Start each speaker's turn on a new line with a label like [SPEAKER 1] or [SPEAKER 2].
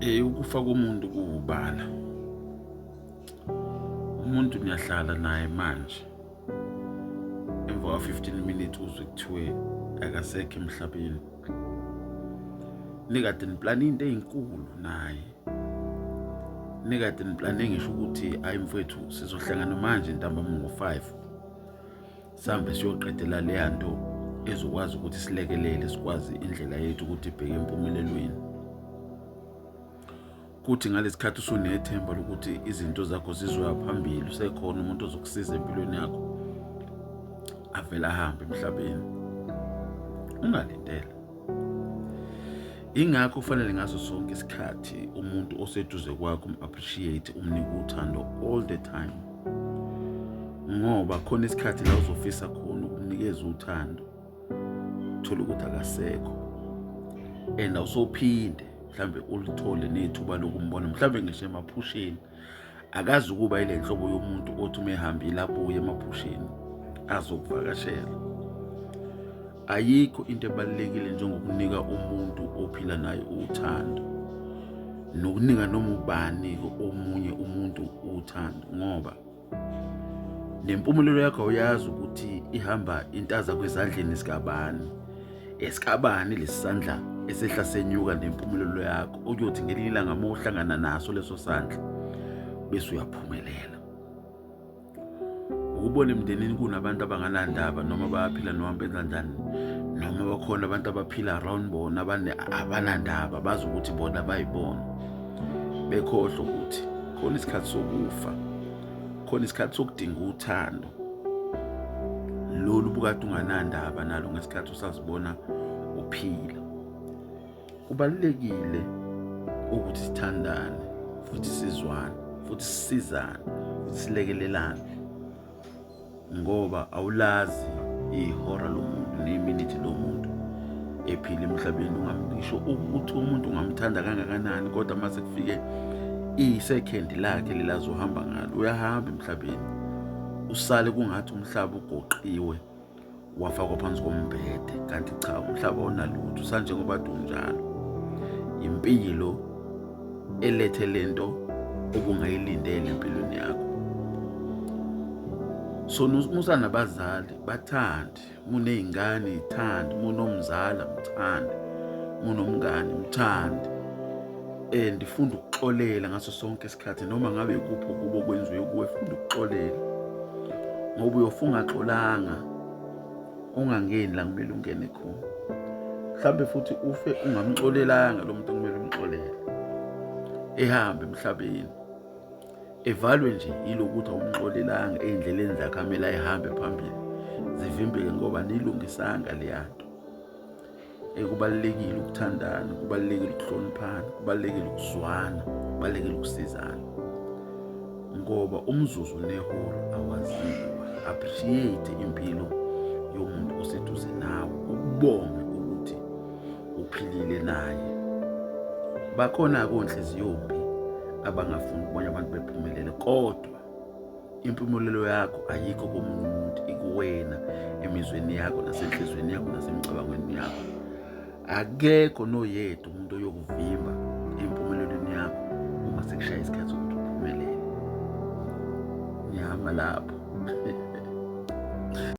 [SPEAKER 1] Ukufa komuntu kuwubala. Umuntu niyahlala naye manje, emva kwa-15 minutes uzwe kuthiwe akasekho emhlabeni. Nikade niplane into ey'nkulu naye, nikade niplane ngisho ukuthi ayi mfowethu sizohlangana manje ntambama ngo-5 sihambe siyoqedela leya nto ezokwazi ukuthi silekelele, sikwazi indlela yethu ukuthi ibheke empumelelweni. Kuthi ngalesikhathi usunethemba lokuthi izinto zakho zizoya phambili, usekhona umuntu ozokusiza empilweni yakho, avele ahambe emhlabeni ungalindele. Ingakho kufanele ngaso sonke isikhathi umuntu oseduze kwakho um-appreciate, umnike uthando all the time, ngoba khona isikhathi la uzofisa khona ukumnikeza uthando, thola ukuthi akasekho, and awusophinde mhlambe ulithole nethuba lokumbona, mhlambe ngisho emaphusheni. Akazi ukuba ile nhlobo yomuntu othi uma ehambile abuye emaphusheni azokuvakashela. Ayikho into ebalulekile njengokunika umuntu ophila naye uthando, nokunika noma ubani omunye umuntu uthando, ngoba nempumelelo yakho awuyazi ukuthi ihamba intaza kwezandleni zikabani, esikabani lesisandla esehla senyuka nempumelelo yakho, okuyothi ngelinye ilanga uma uhlangana naso leso sandla bese uyaphumelela. Ukubona emndenini kunabantu abanganandaba noma bayaphila noma benza njani, noma bakhona abantu abaphila around bona abanandaba, bazi ukuthi bona bayibona, bekhohlwa ukuthi khona isikhathi sokufa, khona isikhathi sokudinga uthando lolu bukade unganandaba nalo ngesikhathi usazibona uphila. Kubalulekile ukuthi sithandane futhi sizwane futhi sisizane futhi silekelelane, ngoba awulazi ihora lomuntu neminithi lomuntu ephila emhlabeni. Ungamngisho ukuthi umuntu ungamthanda kangakanani, kodwa mase kufike isekhend lakhe lelazohamba ngalo, uyahamba emhlabeni, usale kungathi umhlaba ugoqiwe wafakwa phansi kombhede, kanti cha, umhlaba awunalutho, usanjengoba unjalo. Impilo elethe lento obungayilindele empilweni yakho. So musa nabazali bathande, muney'ngane ithande, munomzala mthande, munomngane mthande, and funda ukuxolela ngaso sonke isikhathi, noma ngabe ikuphi okubo kwenziwe kuwe, funda ukuxolela, ngoba uyofa ungaxolanga, ungangeni la kumele ungene khona. Mhlambe futhi ufe ungamxolelanga lo muntu okumele umxolele, ehambe emhlabeni evalwe nje yilokuthi awumxolelanga, ey'ndleleni zakhe amele ayihambe phambili zivimbeke ngoba niyilungisanga leya nto. Kubalulekile ukuthandana, kubalulekile ukuhloniphana, kubalulekile ukuzwana, kubalulekile ukusizana, ngoba umzuzu nehora awaziwa. Appreciate impilo yomuntu oseduze nawe, ukubonge ukuthi uphilile naye. Bakhona-ke onhliziyombi abangafuni ukubona abantu bephumelele, kodwa impumelelo yakho ayikho komunye umuntu, ikuwena, emizweni yakho nasenhliziyweni yakho nasemicabangweni yakho. Akekho noyedwa umuntu oyokuvimba empumelelweni yakho uma sekushaya isikhathi sokuthi uphumelele. Ngihamba lapho.